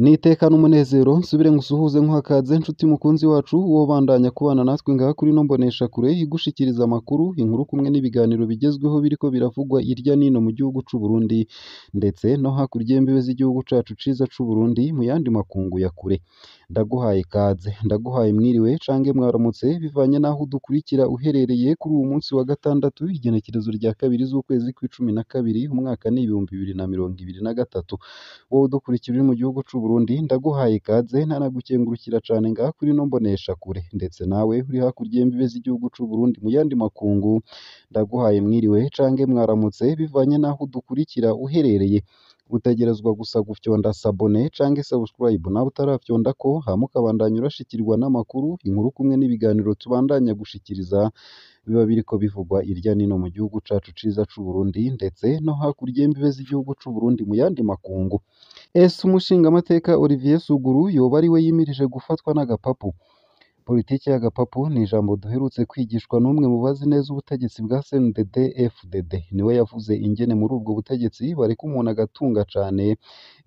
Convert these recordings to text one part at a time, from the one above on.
N'iteka n'umunezero nsubire ngusuhuze nkuhakaze nshuti mukunzi wacu wobandanya kubana natwe ngaha kuri ino mboneshakure igushikiriza amakuru, inkuru kumwe n'ibiganiro bigezweho biriko biravugwa irya nino mu gihugu c'u Burundi ndetse no hakurya y'imbibe z'igihugu cacu ciza c'u Burundi mu yandi makungu ya kure. Ndaguhaye kaze, ndaguhaye mwiriwe cange mwaramutse bivanye n'aho udukurikira uherereye kuri uwu munsi wa gatandatu igenekerezo rya kabiri z'ukwezi kw'icumi na kabiri umwaka ni 2023. Wowe udukurikira uri mu gihugu c'u Burundi ndaguhaye ikaze ntanagukengurukira cane ngaha kuri ino mboneshakure, ndetse nawe uri hakurya y'imbibe z'igihugu c'u Burundi mu yandi makungu ndaguhaye mwiriwe cange mwaramutse bivanye n'aho udukurikira uherereye. Utegerezwa gusa gufyonda sabone canke subscribe nawe utarafyondako hama ukabandanya urashikirwa n'amakuru, inkuru kumwe n'ibiganiro tubandanya gushikiriza biba biriko bivugwa irya nino mu gihugu cacu ciza c'u Burundi ndetse no hakurya y'imbibe z'igihugu c'u Burundi mu yandi makungu. Ese umushingamateka Olivier Suguru yoba ari we yimirije gufatwa n'agapapu? Politiki y'agapapu ni ijambo duherutse kwigishwa n'umwe mu bazi neza ubutegetsi bwa CNDD FDD. Niwe yavuze ingene muri ubwo butegetsi bareka umuntu agatunga cane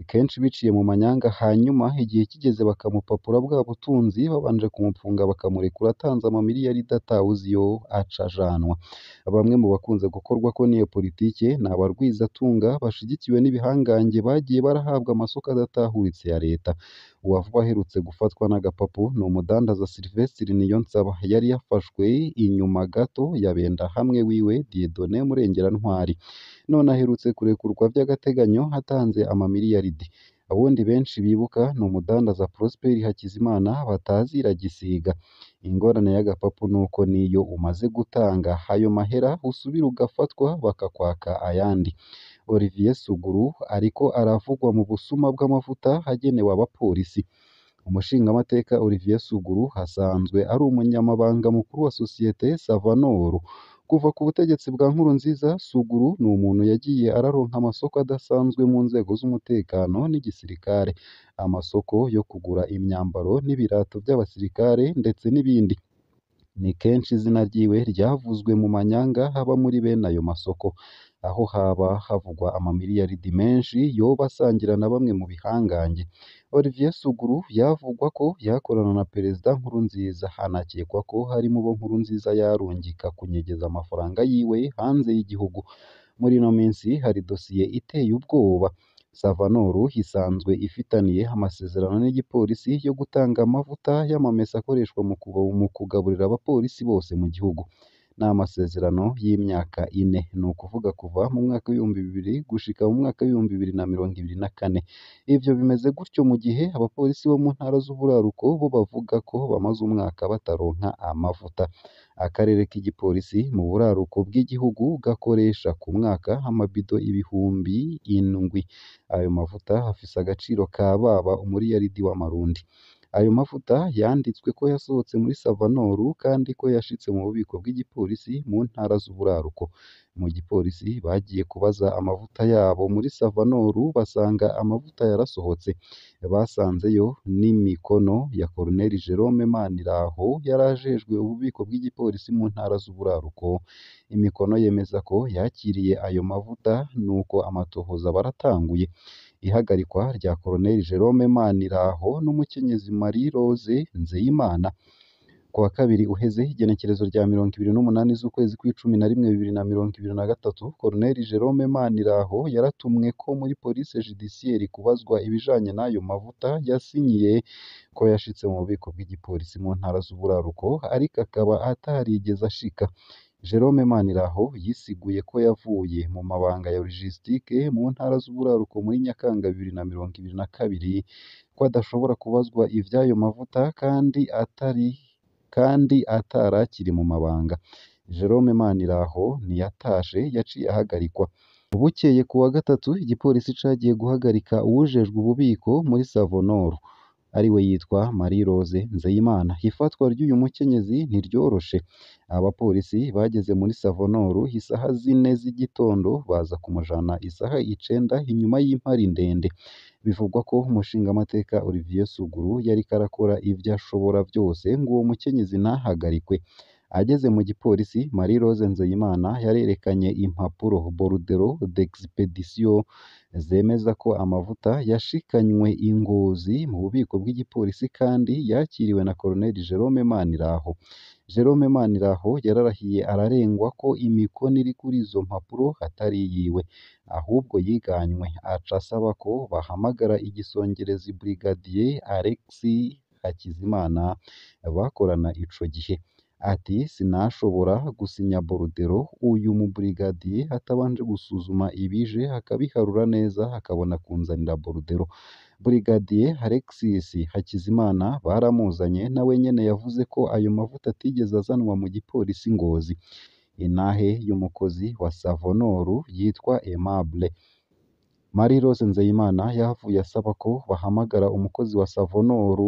kenshi biciye mu manyanga, hanyuma igihe kigeze bakamupapura bwa butunzi babanje kumupfunga bakamurekura atanze amamiliyaridi atawuzi iyo aca ajanwa. Bamwe mu bakunze gukorwako n'iyo politike ni abarwizatunga bashigikiwe n'ibihangange bagiye barahabwa amasoko adatahuritse ya leta. Uwavuba aherutse gufatwa n'agapapu ni umudandaza Sylvestre Niyonsaba yari yafashwe inyuma gato ya Bendahamwe wiwe Dieudonné Murengerantwari, none aherutse kurekurwa vy'agateganyo atanze amamiliyaridi. Uwundi benshi bibuka ni umudandaza Prosper Hakizimana batazira Gisiga. Ingorane y'agapapu nuko niyo umaze gutanga ayo mahera usubira ugafatwa bakakwaka ayandi. Olivier Suguru ariko aravugwa mu busuma bw'amavuta agenewe abapolisi. Umushingamateka Olivier Suguru asanzwe ari umunyamabanga mukuru wa sosiyete Savanor. Kuva ku butegetsi bwa Nkurunziza, Suguru ni umuntu yagiye araronka amasoko adasanzwe mu nzego z'umutekano n'igisirikare, amasoko yo kugura imyambaro n'ibirato vy'abasirikare ndetse n'ibindi. Ni kenshi izina ryiwe ryavuzwe mu manyanga aba muri bene ayo masoko, aho haba havugwa amamiliyaridi menshi yoba asangira na bamwe mu bihangange. Olivier Suguru yavugwa ko yakorana na Perezida Nkurunziza, hanakekwa ko hari mu bo Nkurunziza yarungika kunyegeza amafaranga yiwe hanze y'igihugu. Muri ino minsi hari dosiye iteye ubwoba. Savanor isanzwe ifitaniye amasezerano n'igipolisi yo gutanga amavuta y'amamesa akoreshwa mu kugaburira abapolisi bose mu gihugu. Ni amasezerano y'imyaka ine, ni ukuvuga kuva mu mwaka w'2000 gushika mu mwaka w'2024. Ivyo bimeze gutyo mu gihe abapolisi bo mu ntara z'uburaruko bo bavuga ko bamaze umwaka bataronka amavuta. Akarere k'igipolisi mu buraruko bw'igihugu gakoresha ku mwaka amabido 7000. Ayo mavuta afise agaciro kababa umuriyaridi w'amarundi. Ayo mavuta yanditswe ko yasohotse muri Savanor kandi ko yashitse mu bubiko bw'igipolisi mu ntara z'uburaruko. Mu gipolisi bagiye kubaza amavuta yabo muri Savanor basanga amavuta yarasohotse. Basanzeyo n'imikono ya Colonel Jerome Maniraho yari ajejwe ububiko bw'igipolisi mu ntara z'uburaruko. Imikono yemeza ko yakiriye ayo mavuta nuko amatohoza baratanguye. Ihagarikwa rya Colonel Jerome Maniraho n'umukenyezi Marie Rose Nzeyimana. Ku wa kabiri uheze igenekerezo rya 28 z'ukwezi kw'icumi na rimwe 2023, Colonel Jerome Maniraho yaratumwe ko muri police judiciaire kubazwa ibijanye n'ayo mavuta yasinyiye ko yashitse mu bubiko bw'igipolisi mu ntara z'uburaruko ariko akaba atarigeze ashika. Jerome Maniraho yisiguye ko yavuye mu mabanga ya logistique mu ntara z'uburaruko muri Nyakanga 2022, ko adashobora kubazwa ivy'ayo mavuta kandi atarakiri mu mabanga. Jerome Maniraho ntiyatashe yaciye ahagarikwa. Bukeye ku wa gatatu igipolisi cagiye guhagarika uwujejwe ububiko muri Savonor ariwe yitwa Marie Rose Nzeyimana. Ifatwa ry'uyu mukenyezi ntiryoroshe. Abapolisi bageze muri Savonor isaha 4 z'igitondo baza kumujana isaha 9 inyuma y'impari ndende. Bivugwa ko umushingamateka Olivier Suguru yariko arakora ivyo ashobora vyose ngo uwo mukenyezi ntahagarikwe. Ageze mu gipolisi, Marie Rose Nzeyimana yarerekanye impapuro bordereau d'expedition zemeza ko amavuta yashikanywe i Ngozi mu bubiko bw'igipolisi kandi yakiriwe na Colonel Jerome Maniraho. Jerome Maniraho yararahiye ararengwa ko imikono iri kuri izo mpapuro atari iyiwe, ahubwo yiganywe, aca asaba ko bahamagara igisongerezi Brigadier Alexis Hakizimana bakorana ico gihe. Ati sinashobora gusinya bordereau uyu mu brigadier atabanje gusuzuma ibije akabiharura neza akabona kunzanira bordereau. Brigadier Alexis Hakizimana baramuzanye nawe nyene yavuze ko ayo mavuta atigeze azanwa mu gipolisi Ngozi. Intahe y'umukozi wa Savonor yitwa Aimable. Marie Rose Nzeyimana yahavuye asaba ko bahamagara umukozi wa Savonor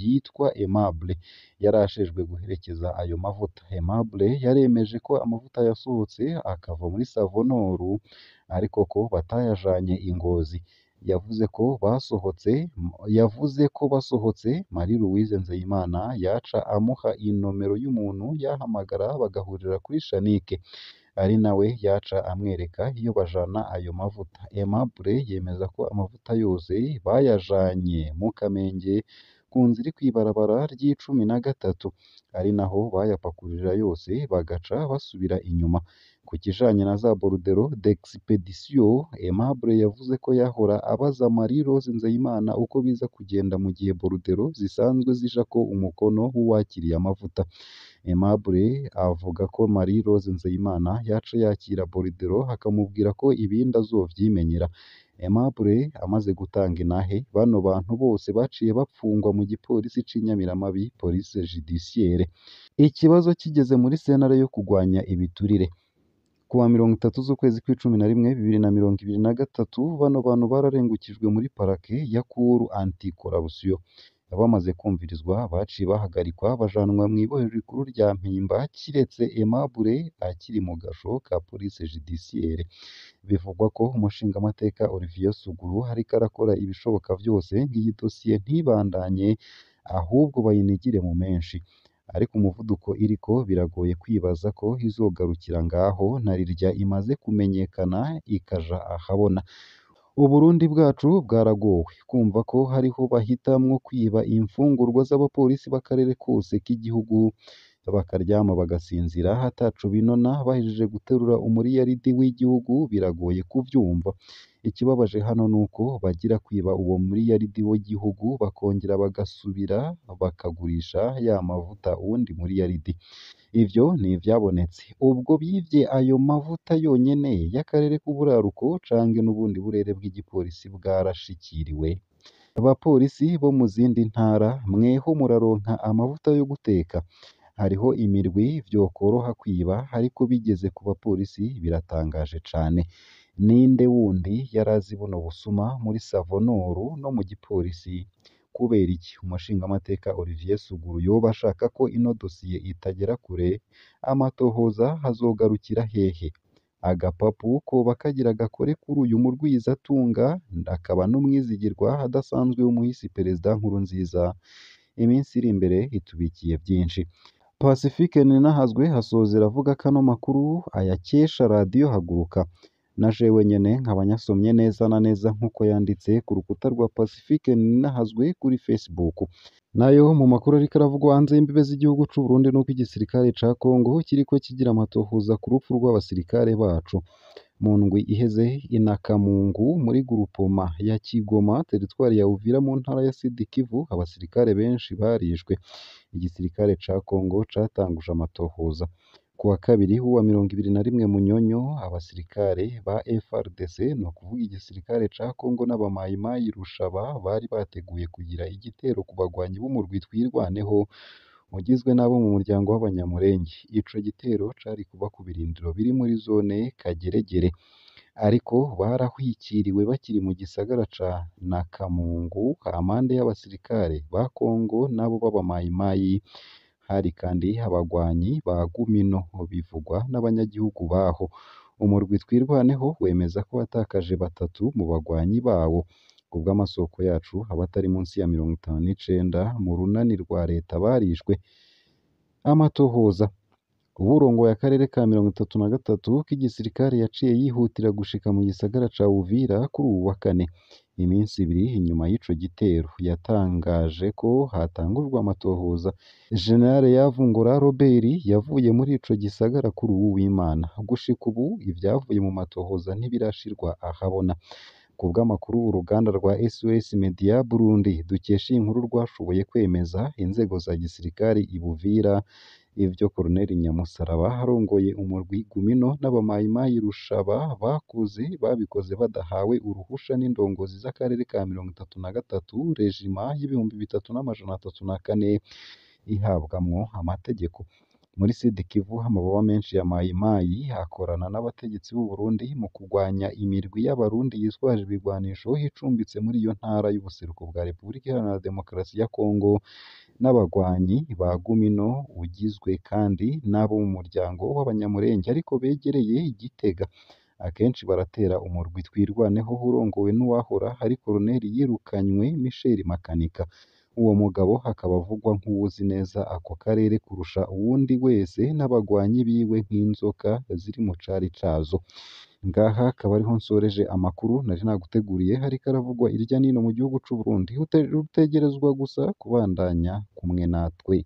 yitwa Aimable yari ajejwe guherekeza ayo mavuta. Aimable yaremeje ko amavuta yasohotse akava muri Savonor ariko ko batayajanye i Ngozi. Yavuze ko basohotse Marie Louise Nzeyimana yaca amuha inomero y'umuntu yahamagara bagahurira kuri Shanike, ari nawe yaca amwereka iyo bajana ayo mavuta. Aimable yemeza ko amavuta yose bayajanye mu Kamenge ku nzu iri kw'ibarabara ry'icumi na gatatu, ari naho bayapakururira yose bagaca basubira inyuma. Ku kijanye na za bordereau d'expedition, Aimable yavuze ko yahora abaza Marie Rose Nzeyimana uko biza kugenda mu gihe bordereau zisanzwe zijako umukono w'uwakiriye amavuta. Aimable avuga ko Marie Rose Nzeyimana yaca yakira bordereau akamubwira ko ibindi azovyimenyera. Aimable amaze gutanga intahe, bano bantu bose baciye bapfungwa mu gipolisi c'inyamiramabi police judiciaire. Ikibazo kigeze muri sentare yo kugwanya ibiturire. Kuwa 30 z'ukwezi kw'icumi na rimwe 2023, bano bantu bararengukijwe muri parake ya Cour anti-corruption. Bamaze kumvirizwa baciye bahagarikwa bajanwa mw'ibohero rikuru rya Mpimba kiretse Aimable akiri mu gasho ka police judiciaire. Bivugwa ko umushingamateka Olivier Suguru ariko arakora ibishoboka vyose ngo iyi dosiye ntibandanye ahubwo bayinigire mu menshi. Ariko umuvuduko iriko biragoye kwibaza ko izogarukira ngaho na rirya imaze kumenyekana ikaja ahabona. Uburundi bwacu bwaragowe kumva ko hariho bahitamwo kwiba imfungurwa z'abapolisi b'akarere kose k'igihugu bakaryama bagasinzira ataco binona bahejeje guterura umuriyaridi w'igihugu biragoye kuvyumva. Ikibabaje hano nuko bagira kwiba uwo muriyaridi w'igihugu bakongera bagasubira bakagurisha ya mavuta uwundi muriyaridi. Ivyo ni ivyabonetse ubwo bivye ayo mavuta yonyene y'akarere k'uburaruko canke n'ubundi burere bw'igipolisi bwarashikiriwe. Abapolisi bo mu zindi ntara mweho muraronka amavuta yo guteka. Hariho imirwi vyokoroha kwiba ariko bigeze ku bapolisi biratangaje cane. Ninde wundi yarazi buno busuma muri Savonor no mu gipolisi? Kubera iki umushingamateka Olivier Suguru yoba ashaka ko ino dosiye itagera kure? Amatohoza azogarukira hehe? Agapapu koba kagira gakore kuri uyu murwizatunga akaba n'umwizigirwa adasanzwe w'umuhisi Perezida Nkurunziza. Iminsi iri imbere itubikiye vyinshi. Pacifique Ninahazwe asozera avuga ko ano makuru ayakesha radiyo Haguruka. Na jewe nyene nkaba nyasomye neza na neza nk'uko yanditse ku rukuta rwa Pacifique Ninahazwe kuri Facebook. Nayo mu makuru ariko aravugwa hanze y'imbibe z'igihugu c'u Burundi nuko igisirikare ca Congo kiriko kigira amatohoza ku rupfu rw'abasirikare bacu. Mu ndwi iheze inakamungu muri gurupoma ya Kigoma teritwari ya Uvira mu ntara ya Sud Kivu abasirikare benshi barishwe. Igisirikare ca Congo catanguje amatohoza. Kuwa kabiri w'uwa 21 Munyonyo abasirikare ba FARDC ni ukuvuga igisirikare ca Congo n'abamayimayi Rushaba bari bateguye kugira igitero ku bagwanyi b'umurwi Twirwaneho ugizwe n'abo mu muryango w'Abanyamulenge. Ico gitero cari kuba ku birindiro biri muri zone Kageregere, ariko barahwikiriwe bakiri mu gisagara ca Nakamungu hampande y'abasirikare ba Congo n'abo b'abamayimayi. Hari kandi abagwanyi ba Gumino bivugwa n'abanyagihugu baho. Umurwi Twirwaneho wemeza ko watakaje batatu mu bagwanyi bawo. Kubw'amasoko yacu abatari munsi ya 59 mu runani rwa leta barishwe. Amatohoza. Uwurongoye akarere ka 33 k'igisirikare yaciye yihutira gushika mu gisagara ca Uvira kuri uwu wa kane. Iminsi ibiri inyuma y'ico gitero, yatangaje ko hatangujwe amatohoza. General Yavungura Robert yavuye muri ico gisagara kuri uwu w'Imana. Gushika ubu ivyavuye mu matohoza ntibirashirwa ahabona. Kubw'amakuru uruganda rwa SOS Media Burundi dukesha iyi nkuru rwashoboye kwemeza, inzego za gisirikare i Buvira ivyo Colonel Nyamusaraba arongoye umurwi Gumino n'abamayimayi Rushaba bakuze babikoze badahawe uruhusha n'indongozi z'akarere ka 33 rejima y'3304 ihabwamwo amategeko. Muri Sud Kivu amababa menshi ya Mayimayi akorana n'abategetsi b'u Burundi mu kugwanya imirwi y'abarundi yitwaje ibigwanisho icumbitse muri iyo ntara y'ubuseruko bwa Repubulika Iharanira Demokarasi ya Kongo n'abagwanyi ba Gumino ugizwe kandi n'abo mu muryango w'Abanyamulenge ariko begereye Gitega. Akenshi baratera umurwi Twirwaneho urongowe n'uwahora ari Colonel yirukanywe Michel Makanika. Uwo mugabo akaba avugwa nk'uwuzi neza ako karere kurusha uwundi wese n'abagwanyi biwe nk'inzoka ziri mu cari cazo. Ngaha akaba ariho nsoreje amakuru nari naguteguriye ariko aravugwa irya nino mu gihugu c'u Burundi. Utegerezwa gusa kubandanya kumwe natwe.